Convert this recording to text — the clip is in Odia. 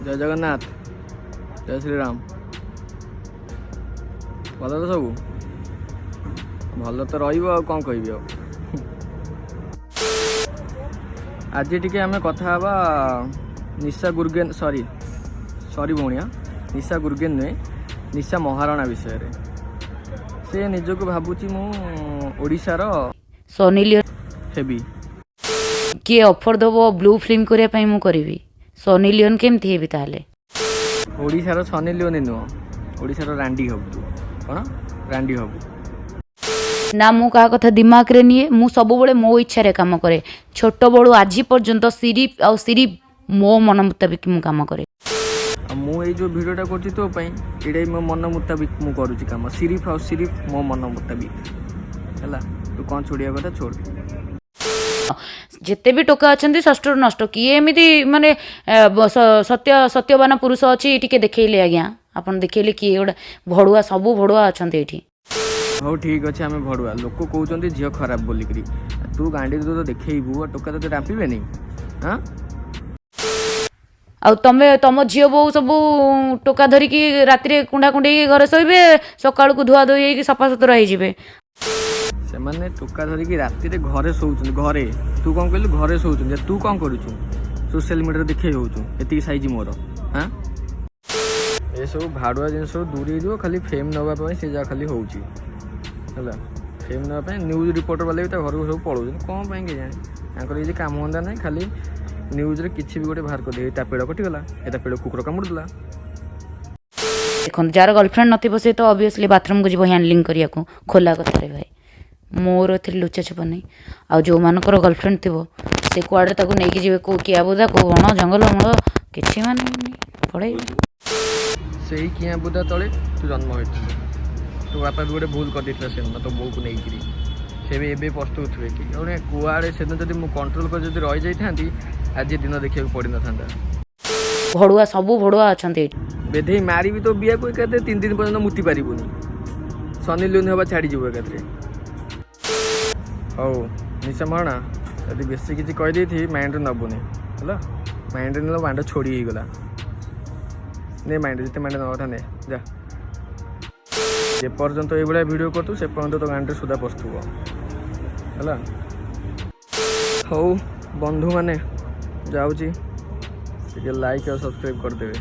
ଜୟ ଜଗନ୍ନାଥ, ଜୟ ଶ୍ରୀରାମ। ଭଲ ତ ସବୁ? ଭଲ ତ ରହିବ, ଆଉ କ'ଣ କହିବି ଆଉ? ଆଜି ଟିକେ ଆମେ କଥା ହେବା ନିଶା ଗୁର୍ଗେନ, ସରି ସରି ଭଉଣିଆ, ନିଶା ଗୁର୍ଗେନ ନୁହେଁ, ନିଶା ମହାରଣା ବିଷୟରେ। ସେ ନିଜକୁ ଭାବୁଛି ମୁଁ ଓଡ଼ିଶାର ସନି ଲିଓନ ହେବି। କିଏ ଅଫର୍ ଦେବ ବ୍ଲୁ ଫିଲ୍ମ କରିବା ପାଇଁ, ମୁଁ କରିବି। ସନି ଲିଓନ କେମିତି ହେବି ତାହେଲେ? ଓଡ଼ିଶାର ସନି ଲିଓନି ନୁହଁ, ଓଡ଼ିଶାର ରାଣ୍ଡି ହବୁ ତୁ। କ'ଣ ରାଣ୍ଡି ହବୁ? ନା, ମୁଁ କାହା କଥା ଦିମାଗରେ ନିଏ। ମୁଁ ସବୁବେଳେ ମୋ ଇଚ୍ଛାରେ କାମ କରେ। ଛୋଟବେଳୁ ଆଜି ପର୍ଯ୍ୟନ୍ତ ସିରିଫ ଆଉ ସିରିଫ ମୋ ମନ ମୁତାବିକ ମୁଁ କାମ କରେ। ଆଉ ମୁଁ ଏଇ ଯେଉଁ ଭିଡ଼ିଓଟା କରୁଛି ତୋ ପାଇଁ, ଏଇଟା ବି ମୋ ମନ ମୁତାବିକ ମୁଁ କରୁଛି କାମ। ସିରିଫ ଆଉ ସିରିଫ ମୋ ମନ ମୁତାବିକ ହେଲା। ତୁ କ'ଣ ଛୋଡ଼ିବା କଥା ଛୋଡ଼। ଯେତେ ବି ଟୋକା ଅଛନ୍ତି, ଷଷ୍ଠରୁ ନଷ୍ଟ। କିଏ ଏମିତି ମାନେ ସତ୍ୟ ସତ୍ୟବାନ ପୁରୁଷ ଅଛି, ଟିକେ ଦେଖେଇଲେ ଆଜ୍ଞା। ଆପଣ ଦେଖେଇଲେ କିଏ ଗୋଟେ ଭଡ଼ୁଆ। ସବୁ ଭଡ଼ୁଆ ଅଛନ୍ତି ଏଇଠି। ହଉ, ଠିକ୍ ଅଛି, ଆମେ ଭଡ଼ୁଆ। ଲୋକ କହୁଛନ୍ତି ଝିଅ ଖରାପ ବୋଲିକିରି। ତୁ ଗାଣ୍ଡି ତୁ ତ ଦେଖେଇବୁ ଆଉ ଟୋକା ତତେ ରାମ୍ପିବେନି? ହଁ। ଆଉ ତମେ ତମ ଝିଅ ବୋହୂ ସବୁ ଟୋକା ଧରିକି ରାତିରେ କୁଣ୍ଢା କୁଣ୍ଡେଇକି ଘରେ ଶୋଇବେ, ସକାଳକୁ ଧୁଆ ଧୋଇ ହେଇକି ସଫାସୁତୁରା ହେଇଯିବେ। ସେମାନେ ଟୋକା ଧରିକି ରାତିରେ ଘରେ ଶୋଉଛନ୍ତି ଘରେ। ତୁ କ'ଣ କହିଲୁ? ଘରେ ଶୋଉଛନ୍ତି। ତୁ କ'ଣ କରୁଛୁ? ସୋସିଆଲ ମିଡ଼ିଆରେ ଦେଖେଇ ହେଉଛୁ, ଏତିକି ସାଇଜ ମୋର। ହାଁ, ଏସବୁ ଭାଡ଼ୁଆ ଜିନିଷ ସବୁ ଦୂରେଇ ଯିବ। ଖାଲି ଫେମ୍ ନେବା ପାଇଁ ସେ ଯାହା ଖାଲି ହେଉଛି ହେଲା। ଫେମ୍ ନେବା ପାଇଁ ନ୍ୟୁଜ୍ ରିପୋର୍ଟର ବାଲା ବି ତା ଘରକୁ ସବୁ ପଳଉଛନ୍ତି। କ'ଣ ପାଇଁ କେଜାଣି? ତାଙ୍କର କିଛି କାମ ଧନ୍ଦା ନାହିଁ, ଖାଲି ନ୍ୟୁଜ୍ରେ କିଛି ବି ଗୋଟେ ବାହାର କରିଦେବେ। ତା ପେଡ଼ କଟିଗଲା, ଏ ତା ପେଡ଼ କୁକୁର କାମୁଡ଼ିଦେଲା। ଦେଖନ୍ତୁ, ଯାହାର ଗର୍ଲଫ୍ରେଣ୍ଡ ନଥିବ, ସେ ତ ଅବଭିୟସଲି ବାଥରୁମକୁ ଯିବ ହ୍ୟାଣ୍ଡଲିଂ କରିବାକୁ। ଖୋଲା କଥାରେ ଭାଇ, ମୋର ଏଥିରେ ଲୁଚା ଛପା ନାହିଁ। ଆଉ ଯେଉଁମାନଙ୍କର ଗର୍ଲଫ୍ରେଣ୍ଡ ଥିବ, ସେ କୁଆଡ଼େ ତାକୁ ନେଇକି ଯିବେ, କେଉଁ କିଆବୁଦା, କେଉଁ ବଣ ଜଙ୍ଗଲ ମୂଳ, କିଛି ମାନେ ପଳେଇବେ। ସେଇ କିଆଁ ବୁଦା ତଳେ ତୁ ଜନ୍ମ ହୋଇଥିଲୁ। ତୋ ବାପା ବି ଗୋଟେ ଭୁଲ କରିଦେଇଥିଲା ସେଦିନ ତୋ ବୋଉକୁ ନେଇକିରି। ସେ ବି ଏବେ ପସ୍ତଉଥିବେ କି ଜଣେ କୁଆଡ଼େ ସେଦିନ ଯଦି ମୁଁ କଣ୍ଟ୍ରୋଲ କରି ଯଦି ରହିଯାଇଥାନ୍ତି, ଆଜି ଦିନ ଦେଖିବାକୁ ପଡ଼ିନଥାନ୍ତା। ଭଡ଼ୁଆ, ସବୁ ଭଡ଼ୁଆ ଅଛନ୍ତି ଏଇଠି। ବେଧେଇ ମାରିବି ତୋ ବିଆକୁ ଏକାଥରେ, 3 ଦିନ ପର୍ଯ୍ୟନ୍ତ ମୁତି ପାରିବୁନି। ସନି ଲିଓନି ହେବା ଛାଡ଼ିଯିବୁ ଏକାଥରେ। ହଉ ନିଶା ମହାରଣା, ଯଦି ବେଶୀ କିଛି କହିଦେଇଥିବି, ମାଇଣ୍ଡରେ ନେବୁନି ହେଲା। ମାଇଣ୍ଡରେ ନେଲେ ମାଣ୍ଡ ଛୋଡ଼ି ହେଇଗଲା। ନେ ମାଇଣ୍ଡ, ଯେତେ ମାଇଣ୍ଡ ନେବା କଥା ନେ, ଯା। ଯେପର୍ଯ୍ୟନ୍ତ ଏଇଭଳିଆ ଭିଡ଼ିଓ କରୁଥିବୁ, ସେ ପର୍ଯ୍ୟନ୍ତ ତୋ ଗାଣ୍ଡରେ ସୁଧା ପଶୁଥିବ ହେଲା। ହଉ ବନ୍ଧୁମାନେ, ଯାଉଛି। ଟିକେ ଲାଇକ୍ ଆଉ ସବସ୍କ୍ରାଇବ୍ କରିଦେବେ।